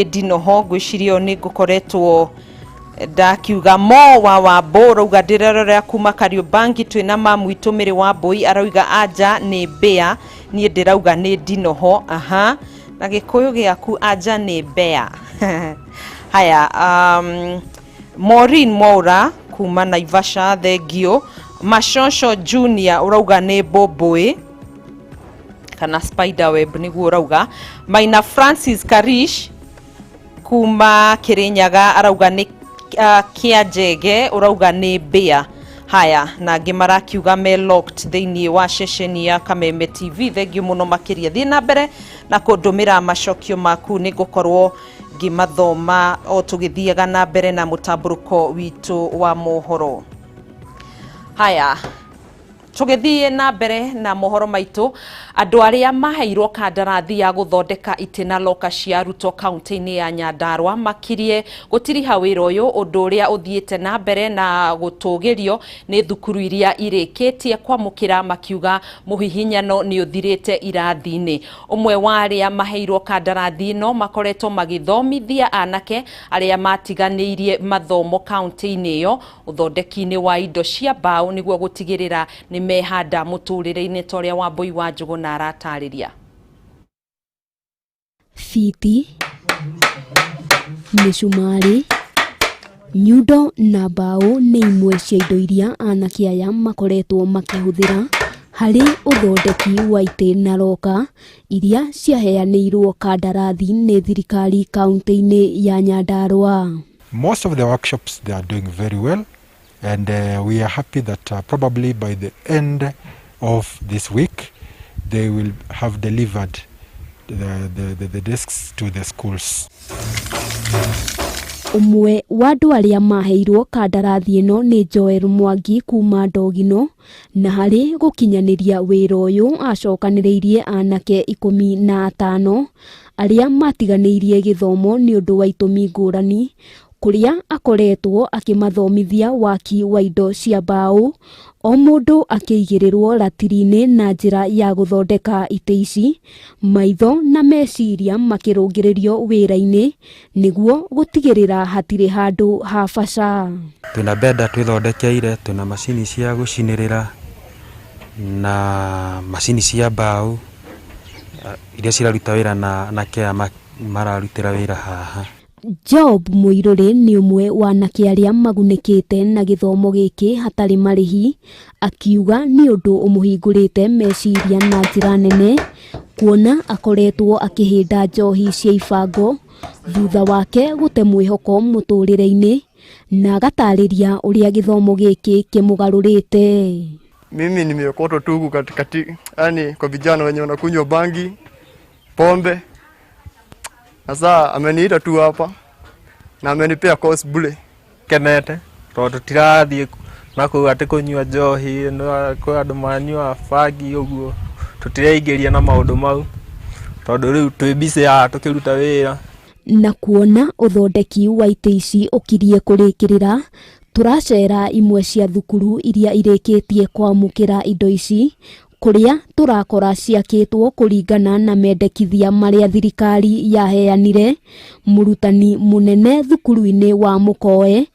Ndinoho ngwĩciria nĩ ngũkoretwo ndakiuga mo wa Wambũ ũrauga ndĩrerorera kuma Kariobangi twĩna mamu witũ Mĩrĩ Wambũi arauga anja nĩ mbĩa, niĩ ndĩrauga nĩ ndinoho. Aha, na gĩkũyũ gĩaku anja nĩ mbea. Haya, Maureen Mwaura kuma Naivasha, thengio. Macoco Junior ũrauga nĩ mbũmbũĩ kana spider web nĩguo ũrauga. Maina Francis Karish kuma Kirinyaga arauga nĩ Kĩanjege, ũrauga nĩ mbĩa. Haya, na angĩ marakiuga me locked thĩinĩ wa ceceni ya Kameme TV. Thengiũ mũno makĩria. Thiĩ na mbere na kũndũmĩra macokio maku, nĩ ngũkorwo ngĩmathoma o tũgĩthiaga na mbere na mũtambũrũko witũ wa mohoro. Haya, tũgĩthiĩ na mbere na mohoro maitũ, andũ arĩa maheirwo kandarathi ya gũthondeka itĩ na loka cia arutwo kaunti-inĩ ya Nyandarua makirie gũtiriha wĩra ũyũ, ũndũ ũrĩa ũthiĩte na mbere na gũtũgĩrio nĩ thukuru iria irĩkĩtie kwamũkĩra, makiuga mũhihinyano nĩ ũthirĩte irathi-inĩ. Ũmwe wa arĩa maheirwo kandarathi ĩno makoretwo magĩthomithia anake arĩa matiganĩirie mathomo kaunti-inĩ ĩyo ũthondeki-inĩ wa indo cia mbaũ nĩguo gũtigĩrĩra nĩ mehanda mũtũrĩre-inĩ ta ũrĩa Wambũi wa Njũgũna aratarĩria. Fiti, mĩcumarĩ, nyundo na mbaũ nĩ imwe cia indo iria anake aya makoretwo makĩhũthĩra harĩ ũthondeki wa itĩ na roka iria ciaheanĩirwo kandarathi nĩ thirikari kaunti-inĩ ya Nyandarua. Most of the workshops, they are doing very well, and we are happy that probably by the end of this week they will have delivered the desks to the schools. Ũmwe wa andũ arĩa maheirwo kandarathi ĩno nĩ Joel Mwangi kuma Ndogino, na harĩ gũkinyanĩria wĩra ũyũ acokanĩrĩirie anake 15 arĩa matiganĩirie gĩthomo nĩ ũndũ wa itũmi ngũrani, kũrĩa akoretwo akĩmathomithia waki wa indo cia mbaũ, o mũndũ akĩigĩrĩrwo ratiri-inĩ na njĩra ya gũthondeka itĩ ici, maitho na meciria makĩrũngĩrĩrio wĩra-inĩ nĩguo gũtigĩrĩra hatirĩ handũ ha baca. Twĩna benda twĩthondekeire, twĩna macini cia gũcinĩrĩra na macini cia mbaũ iria ciraruta wĩra na anake aya mararutĩra wĩra haha. Job Mũirũrĩ nĩ ũmwe wa anake arĩa magunĩkĩte na gĩthomo gĩkĩ hatarĩ marĩhi, akiuga nĩ ũndũ ũmũhingũrĩte meciria na njĩra nene, kuona akoretwo akĩhĩnda njohi cia ibango thutha wake gũte mwĩhoko mũtũrĩre-inĩ, na agatarĩria ũrĩa gĩthomo gĩkĩ kĩmũgarũrĩte. Mimi nimeokotwa tu huku katikati, yani kwa vijana wenye wanakunywa bangi, pombe. Sasa ameniita tu hapa na amenipea course bure. Kenete tondũ tũtirathiĩ na kũu atĩ kũnyua njohi, kwĩ andũ manyua bangi ũguo, tũtireingĩria na maũndũ mau tondũ rĩu twĩ busy haha tũkĩruta wĩra. Na kuona ũthondeki wa itĩ ici ũkirie kũrĩkĩrĩra, tũracera imwe cia thukuru iria irĩkĩtie kwamũkĩra indo ici, kũrĩa tũrakora ciakĩtwo kũringana na mendekithia marĩa thirikari yaheanire. Mũrutani mũnene thukuru-inĩ wa Mũkoe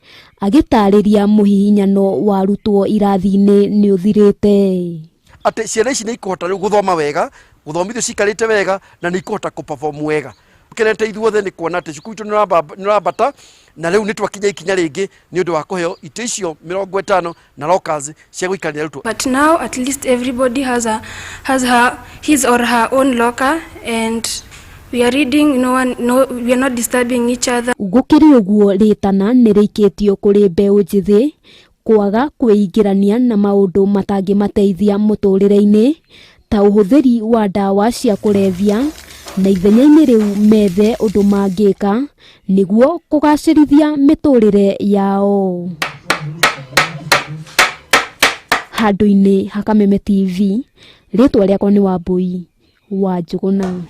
agĩtarĩria mũhihinyano wa arutwo irathi-inĩ nĩ ũthirĩte. Atĩ ciana ici nĩ ikũhota rĩu gũthoma wega, gũthomithio cikarĩte wega, na nĩ ikũhota kũ-perform wega. Tũkenete ithuothe nĩ kuona atĩ cukuru itũ nĩ ũrambata, na rĩu nĩ twakinya ikinya rĩngĩ nĩ ũndũ wa kũheo itĩ icio 50 na lockers cia gũikarĩra arutwo. But now at least everybody has her, his or her own locker, and we are reading, no one, no, we are not disturbing each other. Gũkĩrĩ ũguo, rĩtana nĩ rĩikĩtio kũrĩ mbeũ njĩthĩ kwaga kwĩingĩrania na maũndũ matangĩmateithia mũtũrĩre-inĩ ta ũhũthĩri wa ndawa cia kũrebia, na ithenya-inĩ rĩu methe ũndũ mangĩka nĩguo kũgacĩrithia mĩtũrĩre yao. Handũ-inĩ ha Kameme TV, rĩtwa rĩakwa nĩ Wambũi wa Njũgũna.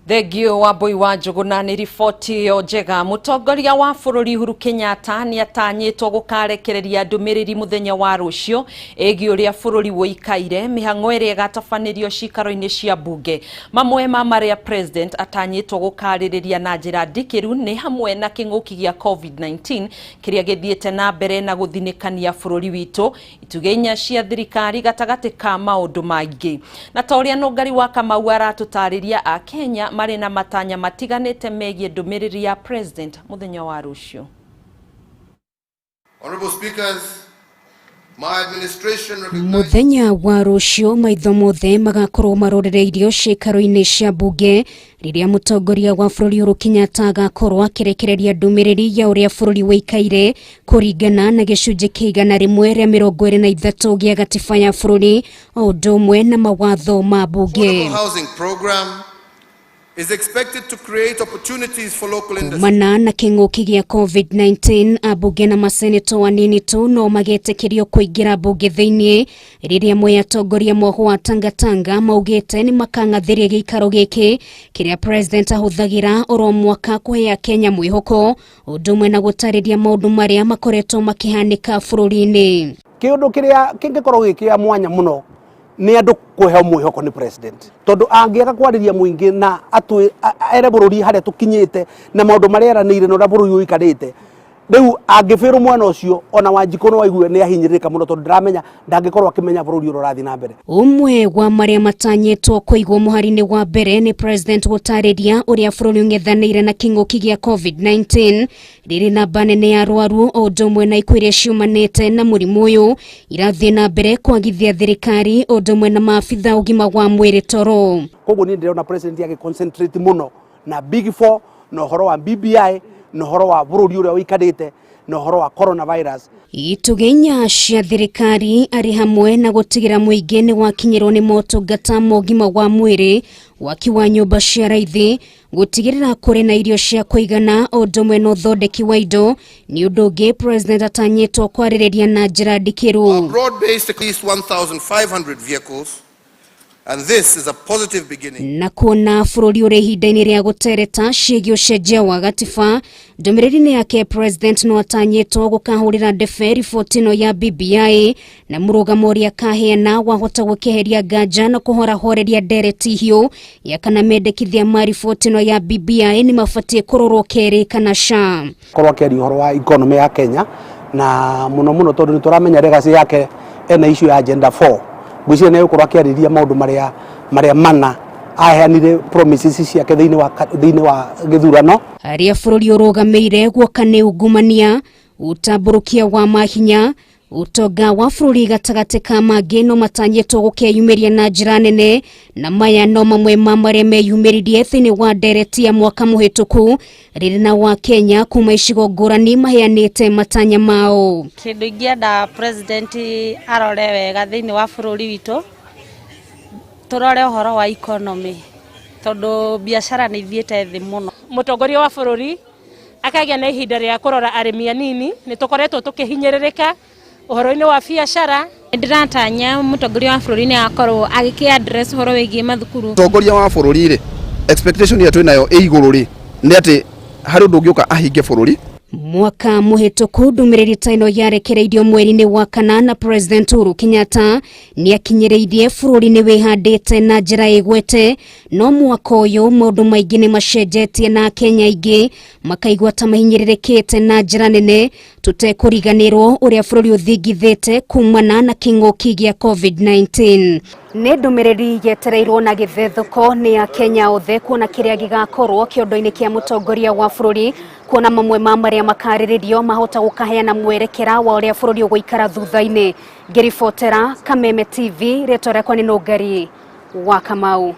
Thengio wa Mbui wa Njũgũna nĩ riboti ĩyo njega. Mũtongoria wa bũrũri Uhuru Kenyatta nĩ atanyĩtwo gũkarekereria ndũmĩrĩri mũthenya wa rũciũ ĩgiĩ ũrĩa bũrũri ũikaire, mĩhang'o ĩrĩa ĩgatabanĩrio cikaro-inĩ cia mbunge. Mamwe ma marĩa president atanyĩtwo gũkarĩrĩria na njĩra ndikĩru nĩ hamwe na kĩng'ũki gĩa COVID-19 kĩrĩa gĩthiĩte na mbere na gũthinĩkania bũrũri witũ, itugĩ inya cia thirikari gatagatĩ ka maũndũ maingĩ. Na ta ũrĩa Nũngari wa Kamau aratũtarĩria, Akenya marĩ na matanya matiganĩte megiĩ ndũmĩrĩri ya president mũthenya wa rũciũ. Honorable Speakers, my administration Mũthenya wa rũciũ maitho mothe magakorwo marorereirio ciikaro-inĩ cia mbunge rĩrĩa mũtongoria wa bũrũri Uhuru Kenyatta agakorwo akĩrekereria ndũmĩrĩri ya ũrĩa bũrũri ũikaire kũringana na gĩcunjĩ kĩa 123 gĩa gatiba ya bũrũri o ũndũ ũmwe na mawatho ma mbunge. Affordable housing program is expected to create opportunities for local industry. Kumana na kĩng'ũki gĩa COVID-19, ambunge na maseneto anini tu no magetĩkĩrio kũingĩra mbunge thĩinĩ, rĩrĩa amwe atongoria mwoho wa Tangatanga maugĩte nĩ makang'athĩria gĩikaro gĩkĩ kĩrĩa president ahũthagĩra oro mwaka kũhe Akenya mwĩhoko ũndũ ũmwe na gũtarĩria maũndũ marĩa makoretwo makĩhanĩka bũrũri-inĩ. Kĩũndũ kĩrĩa kĩngĩkorwo gĩ kĩa mwanya mũno nĩ andũ kũheo mwĩhoko nĩ president, tondũ angĩaga kwarĩria mũingĩ na ere bũrũri harĩa tũkinyĩte na maũndũ marĩa eranĩire na ũrĩa bũrũri ũikarĩte rĩu, angĩbĩrwo mwena ũcio, ona Wanjikũ no aigue nĩ ahinyĩrĩrĩka mũno, tondũ ndĩramenya ndangĩkorwo akĩmenya bũrũri ũrĩa ũrathiĩ na mbere. Ũmwe wa marĩa matanyĩtwo kũigwo mũhari-inĩ wa mbere nĩ president gũtarĩria ũrĩa bũrũri ũng'ethanĩire na kĩng'ũki gĩa COVID-19, rĩrĩ namba nene ya arwaru o ũndũ ũmwe na ikuũ iria ciumanĩte na mũrimũ ũyũ irathiĩ na mbere kwagithia thirikari o ũndũ ũmwe na maabitha ũgima wa mwĩrĩ toro. Koguo niĩ ndĩrona president agĩ concentrate mũno na Big Four na ũhoro wa BBI na ũhoro wa bũrũri ũrĩa ũikarĩte na ũhoro wa coronavirus. Itugĩ inya cia thirikari arĩ hamwe na gũtigĩra mũingĩ nĩ wakinyĩrwo nĩ motungata ma ũgima wa mwĩrĩ, waki wa nyũmba cia raithi, gũtigĩrĩra kũrĩ na irio cia kũigana o ũndũ ũmwe na ũthondeki wa indo nĩ ũndũ ũngĩ president atanyĩtwo kwarĩrĩria na njĩra ndikĩru. Broad-based at least 1,500 vehicles, and this is a positive beginning. Na kuona bũrũri ũrĩ ihinda-inĩ rĩa gũtereta ciĩgiĩ ũcenjia wa gatiba, ndũmĩrĩri-inĩ yake president no atanyĩtwo gũkahũrĩra ndebe riboti ĩno ya BBI na mũrũgamo ũrĩa akaheana wahota gũkĩeheria nganja na kũhorahoreria ndereti hiũ ya kana mendekithia ma riboti ĩno ya BBI nĩ mabatiĩ kũrorwo kerĩ kana ca. Korwo akĩaria ũhoro wa economy ya Kenya na mũno mũno, tondũ nĩ tũramenya legacy yake ena issue ya Agenda 4. Ngwĩciria nĩ egũkorwo akĩarĩria maũndũ marĩa mana aheanire promises ciake thĩinĩ wa gĩthurano. Harĩa bũrũri ũrũgamĩire guoka nĩ ungumania, ũtambũrũkia wa mahinya, ũtonga wa bũrũri gatagatĩ ka mangĩ no matanyĩtwo gũkeyumĩria na njĩra nene, na maya no mamwe ma marĩa meyumĩririe thĩinĩ wa ndereti ya mwaka mũhĩtũku rĩrĩ na wa Kenya kuma icigo ngũrani maheanĩte matanya mao. Kĩndũ ingĩenda president arore wega thĩinĩ wa bũrũri witũ, tũrore ũhoro wa economy, tondũ biacara nĩ ithiĩte thĩ mũno. Mũtongoria wa bũrũri akagĩa na ihinda rĩa kũrora arĩmi anini, nĩ tũkoretwo tũkĩhinyĩrĩrĩka ũhoro-inĩ wa biacara. Ndĩratanya mũtongoria wa bũrũri nĩ akorwo agĩkĩ address ũhoro wĩgiĩ mathukuru. Mũtongoria wa bũrũri rĩ, expectation ĩrĩa twĩnayo ĩ igũrũ rĩ, nĩ atĩ harĩ ũndũ ũngĩũka ahinge bũrũri. Mwaka mũhĩtũku ndũmĩrĩri ta ĩno yarekereirio mweri-inĩ wa kana na President Uhuru Kenyatta nĩ akinyĩrĩirie bũrũri nĩ wĩhandĩte na njĩra ĩgwete, no mwaka ũyũ maũndũ maingĩ nĩ macenjetie na Akenya aingĩ makaigua ta mahinyĩrĩrĩkĩte na njĩra nene, tũtekũriganĩrwo ũrĩa bũrũri ũthingithĩte kumana na kĩng'ũki gĩa COVID-19. Nĩ ndũmĩrĩri yetereirwo na gĩthethũko nĩ Akenya othe kuona kĩrĩa gĩgakorwo kĩondo-inĩ kĩa mũtongoria wa bũrũri, kuona mamwe ma marĩa makarĩrĩrio mahota gũkaheana mwerekera wa ũrĩa bũrũri ũgũikara thutha-inĩ. Ngĩribotera Kameme TV, rĩtwa rĩakwa nĩ Nũngari wa Kamau.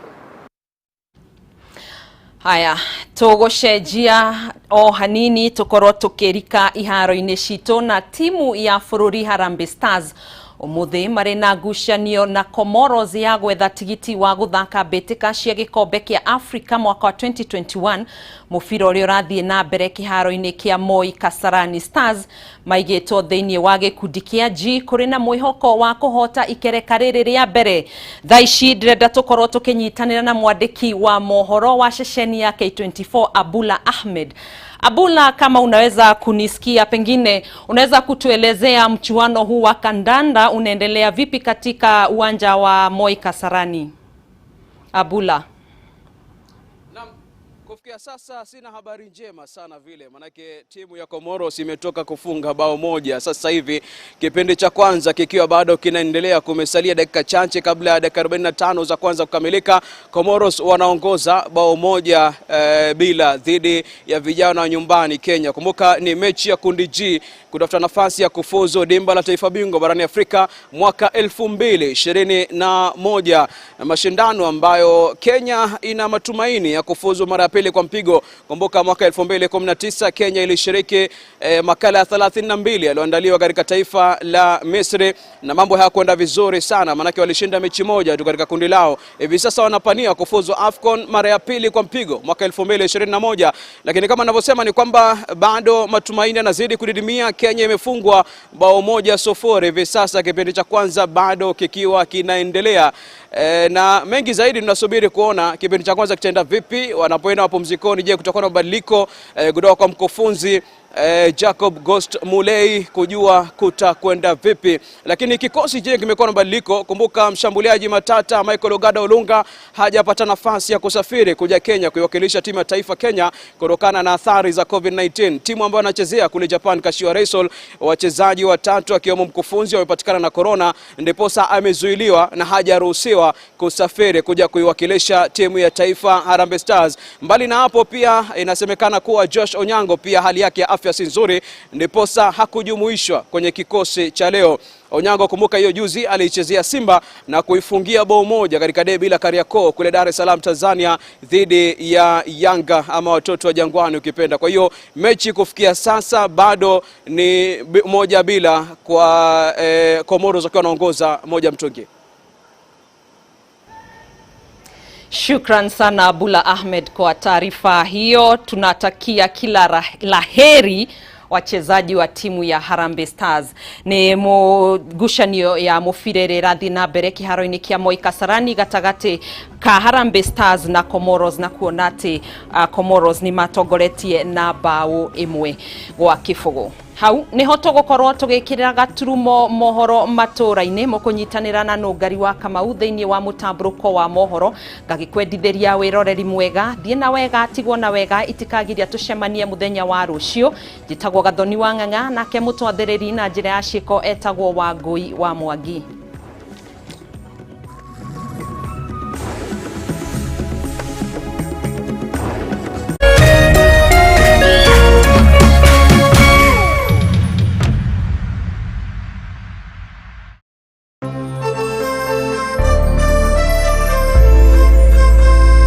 Haya, tũgũcenjia o hanini tũkorwo tũkĩrika iharo-inĩ citũ na timu ya bũrũri Harambee Stars. Umuthi marĩ na ngucanio na Comoros ya gwetha tigiti wa guthaka mbĩtĩka cia gĩkombe kĩa Africa mwaka wa 2021. Mũbira ũrĩa ũrathiĩ na mbere kĩharo-inĩ kĩa Moi Kasarani. Stars maigĩtwo thĩinĩ wa gĩkundi kĩa G kũrĩ na mwĩhoko wa kũhota ikereka rĩrĩ rĩa mbere. Thaa ici ndĩrenda tũkorwo tũkĩnyitanĩra na mwandĩki wa mohoro wa ceceni ya K24, Abula Ahmed. Abula, kama unaweza kunisikia, pengine unaweza kutuelezea mchuano huu wa kandanda unaendelea vipi katika uwanja wa Moi Kasarani? Abula. Kufikia sasa sina habari njema sana vile, manake timu ya Comoros imetoka kufunga bao moja sasa hivi, kipindi cha kwanza kikiwa bado kinaendelea. Kumesalia dakika chache kabla ya dakika 45 za kwanza kukamilika. Comoros wanaongoza bao moja bila dhidi ya vijana wa nyumbani Kenya. Kumbuka ni mechi ya kundi G kutafuta nafasi ya kufuzu dimba la taifa bingwa barani Afrika mwaka 2021, mashindano ambayo Kenya ina matumaini ya kufuzu mara ya pili kwa mpigo. Kumbuka mwaka 2019 Kenya ilishiriki makala ya 32 yaliyoandaliwa katika taifa la Misri na mambo hayakwenda vizuri sana, maanake walishinda mechi moja tu katika kundi lao. Hivi sasa wanapania kufuzu AFCON mara ya pili kwa mpigo mwaka 2021, lakini kama ninavyosema ni kwamba bado matumaini yanazidi kudidimia. Kenya imefungwa bao 1-0 hivi sasa, kipindi cha kwanza bado kikiwa kinaendelea. Na mengi zaidi tunasubiri kuona kipindi cha kwanza kitaenda vipi wanapoenda mapumzikoni. Je, kutakuwa na mabadiliko kutoka kwa mkufunzi Jacob Ghost Mulei kujua kutakwenda vipi. Lakini kikosi je kimekuwa na mabadiliko. Kumbuka mshambuliaji matata Michael Ogada Olunga hajapata nafasi ya kusafiri kuja Kenya kuiwakilisha timu ya taifa Kenya kutokana na athari za COVID-19. Timu ambayo anachezea kule Japan, Kashiwa Reysol, wachezaji watatu akiwemo mkufunzi wamepatikana na corona, ndiposa amezuiliwa na hajaruhusiwa kusafiri kuja kuiwakilisha timu ya taifa Harambee Stars. Mbali na hapo, pia inasemekana kuwa Josh Onyango pia hali yake ya afya si nzuri, ndiposa hakujumuishwa kwenye kikosi cha leo. Onyango, kumbuka hiyo juzi aliichezea Simba na kuifungia bao moja katika debi la Kariakoo kule Dar es Salaam Tanzania dhidi ya Yanga ama watoto wa Jangwani ukipenda. Kwa hiyo mechi kufikia sasa bado ni 1-0 kwa Comoros wakiwa wanaongoza 1-0. Shukran sana Abula Ahmed kwa taarifa hiyo. Tunatakia kila laheri wachezaji wa timu ya Harambee Stars. Ni ngucanio ya mubira ĩrĩa ĩrathiĩ na mbere kĩharo-inĩ kĩa Moi Kasarani gatagatĩ ka Harambee Stars na Comoros, na kuona atĩ Comoros nĩ matongoretie na bao 1-0. Hau niho tũgũkorwo tũgĩkĩrĩra gaturumo mohoro matũra-inĩ mũkũnyitanĩra na Nũngari wa Kamau thĩinĩ wa mũtambũrũko wa mohoro. Ngagĩkwendithĩria wĩroreri mwega, thiĩ na wega, tigwo na wega, itikagiria tũcemanie mũthenya wa rũciũ. Njĩtagwo Gathoni wa Ng'ang'a, nake mũtwathĩrĩri na njĩra ya ciĩko etagwo Wangũi wa Mwangi.